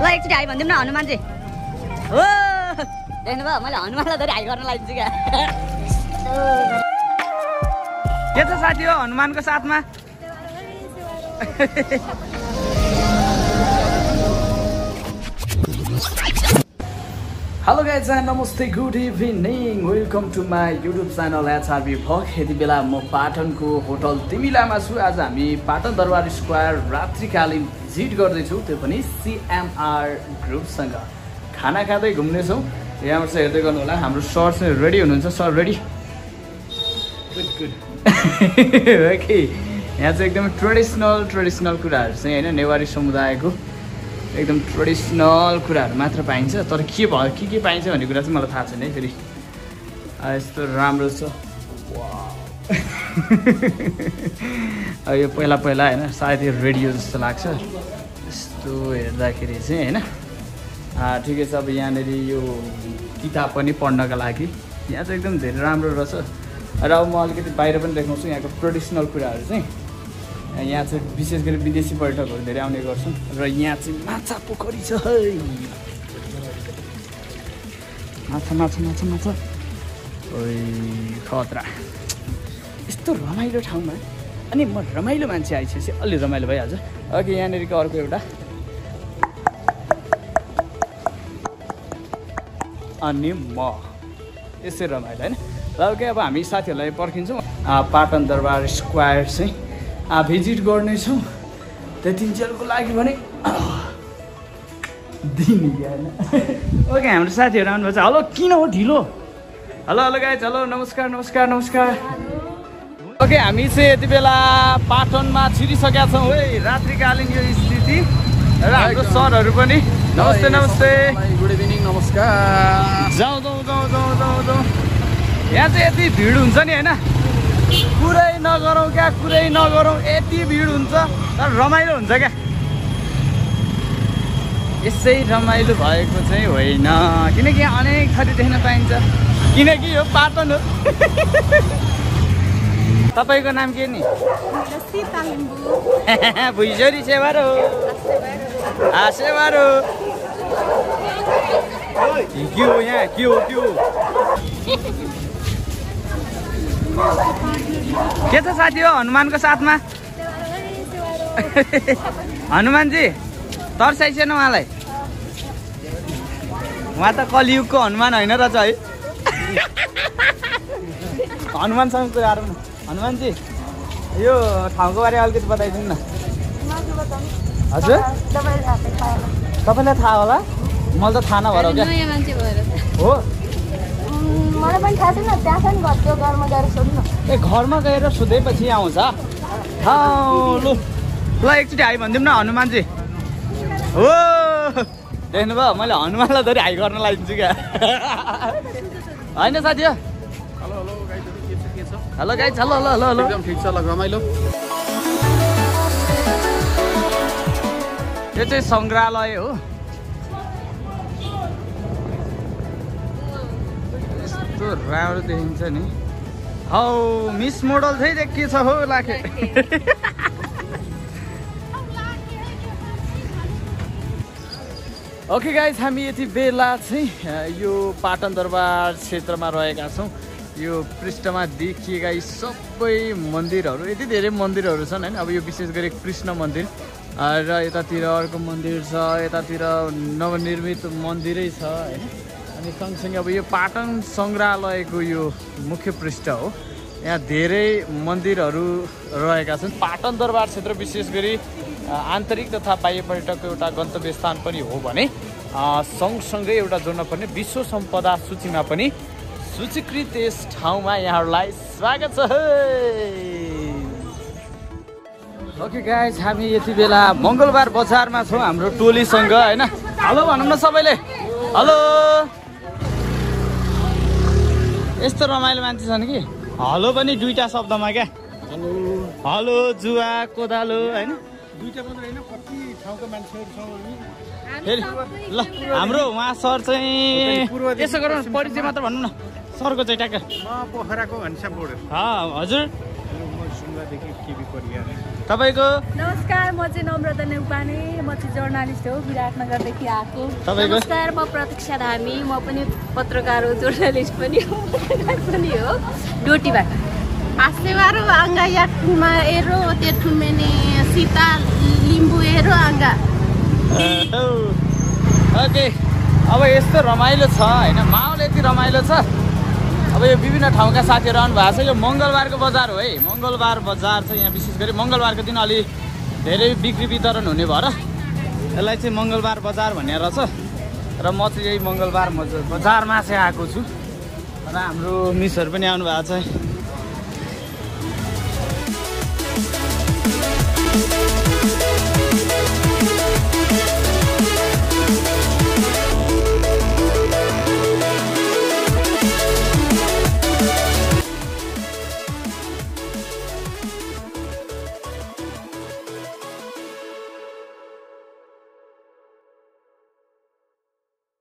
ल एकचोटि हाई भनिदिउँ न हनुमानजी हो देख्नुभयो मैले हनुमानलाई धरि हाई गर्न लागिदिन्छु क्या के छ साथी हो हनुमानको साथमा हेलो गाइज नमस्ते good evening welcome to my YouTube channel HRB vlog यति बेला म पाटनको होटल तिमिलामा छु आज हामी पाटन दरबार स्क्वायर रात्रिकालीन भिजिट गर्दैछौँ त्यो पनि सिएमआर ग्रुपसँग खाना खाँदै घुम्नेछौँ यहाँबाट चाहिँ हेर्दै गर्नु होला हाम्रो सर चाहिँ रेडी हुनुहुन्छ sir ready good good okay यहाँ चाहिँ एकदमै ट्रेडिसनल कुराहरू चाहिँ होइन नेवारी समुदायको एकदम ट्रेडिसनल कुराहरू मात्र पाइन्छ तर के भयो के पाइन्छ भन्ने कुरा चाहिँ मलाई थाहा छैन है फेरि यस्तो राम्रो छ यो पहिला होइन सायद यो रेडियो जस्तो लाग्छ यस्तो हेर्दाखेरि चाहिँ होइन ठिकै छ अब यहाँनिर यो किताब पनि पढ्नका लागि यहाँ चाहिँ एकदम धेरै राम्रो रहेछ र अब म अलिकति बाहिर पनि देखाउँछु यहाँको ट्रेडिसनल कुराहरू चाहिँ यहाँ चाहिँ विशेष गरी विदेशी पर्यटकहरू धेरै आउने गर्छन् र यहाँ चाहिँ माछा पोखरी छ है माछा ओइ खतरा यस्तो रमाइलो ठाउँमा अनि म रमाइलो मान्छे आइसकेपछि अलि रमाइलो भइहाल्छ अघि यहाँनिरको अर्को एउटा अनि म यसै रमाइलो होइन र ओके अब हामी साथीहरूलाई पर्खिन्छौँ पाटन दरबार स्क्वायर चाहिँ भिजिट गर्नेछौँ त्यतिन्जेलको लागि भने दिने होइन ओके हाम्रो साथीहरू आउनुभएको छ हेलो किन हो ढिलो हेलो गाइज हेलो नमस्कार ओके हामी चाहिँ यति बेला पाटनमा छिरिसकेका छौँ है रात्रिकालीन यो स्थिति र हाम्रो सरहरू पनि नमस्ते गुड इभिनिङ नमस्कार जाउँ यहाँ चाहिँ यति भिड हुन्छ नि होइन कुरै नगरौँ यति भिड हुन्छ तर रमाइलो हुन्छ क्या यसै रमाइलो भएको चाहिँ होइन किनकि यहाँ अनेक थरी देख्न पाइन्छ किनकि यो पाटन हो तपाईँको नाम के नि भुइँचोरी सेवारो के हो यहाँ के हो के छ साथी हो हनुमानको साथमा हनुमानजी तर्साइसेन उहाँलाई उहाँ त कलियुगको हनुमान होइन रहेछ है हनुमानसँग कुरा गरौँ न हनुमानजी यो ठाउँको बारे अलिकति बताइदिनु न हजुर तपाईँलाई थाहा होला मैले त थाहा नभएर हो मलाई पनि थाहा छैन त्यहाँ घरको घरमा गएर सोध्नु ए घरमा गएर सोधेपछि आउँछ ल एकचोटि हाई भनिदिउँ न हनुमानजी हो देख्नुभयो मैले हनुमानलाई धरि हाई गर्न लागिदिन्छु क्या होइन साथी हेलो गाइज हेलो एकदम ठिक छ ल रमाइलो यो चाहिँ सङ्ग्रहालय हो यस्तो राम्रो देखिन्छ नि हौ मिस मोडल चाहिँ देखिएछ हो लाखे ओके गाइज हामी यति बेला चाहिँ यो पाटन दरबार क्षेत्रमा रहेका छौँ यो पृष्ठमा देखिएका यी सबै मन्दिरहरू यति धेरै मन्दिरहरू छन् होइन अब यो विशेष गरी कृष्ण मन्दिर र यतातिर अर्को मन्दिर छ यतातिर नवनिर्मित मन्दिरै छ होइन अनि सँगसँगै अब यो पाटन सङ्ग्रहालयको यो मुख्य पृष्ठ हो यहाँ धेरै मन्दिरहरू रहेका छन् पाटन दरबार क्षेत्र विशेष गरी आन्तरिक तथा बाह्य पर्यटकको एउटा गन्तव्य स्थान पनि हो भने सँगसँगै एउटा जोड्न पर्ने विश्व सम्पदा सूचीमा पनि सूचीकृत यस ठाउँमा यहाँहरूलाई स्वागत छ ओके गाइज हामी यति बेला मङ्गलबार बजारमा छौँ हाम्रो टोलीसँग होइन हेलो भनौँ न सबैले हेलो यस्तो रमाइलो मान्छे छन् कि हेलो पनि दुईटा शब्दमा क्या हेलो जुवा कोदालो होइन दुईटा मात्र होइन कति ठाउँका मान्छेहरू छौँ फेरि ल हाम्रो उहाँ सर चाहिँ यसो गरौँ परिचय मात्र भन्नु न सरको चाहिँ ट्याक्क म पोखराको घनश्याम बोर्ड हजुर म सुनगादेखि केबी परिया तपाईँको नमस्कार, म चाहिँ नम्रता नेउपाने, म चाहिँ जर्नलिस्ट हो, विराटनगरदेखि आएको। तपाईँको नमस्कार, म प्रतीक्षा धामी, म पनि पत्रकार हो, जर्नलिस्ट पनि हो, पत्रकार पनि हो, डोटीबाट। आसेवारो आङ्गा याकमा एरो तेठुमेने सीता लिम्बू एरो आङ्गा। ओके, अब यस्तो रमाइलो छ होइन, माहौल यति रमाइलो छ। अब यो विभिन्न ठाउँका साथीहरू आउनु भएको छ। यो मङ्गलबारको बजार हो है, मङ्गलबार बजार चाहिँ यहाँ विशेष गरी मङ्गलबारको दिन अलि धेरै बिक्री वितरण हुने भएर यसलाई चाहिँ मङ्गलबार बजार भन्ने रहेछ। र म चाहिँ यही मङ्गलबार बजारमा चाहिँ आएको छु र हाम्रो मिसहरू पनि आउनु भएको छ।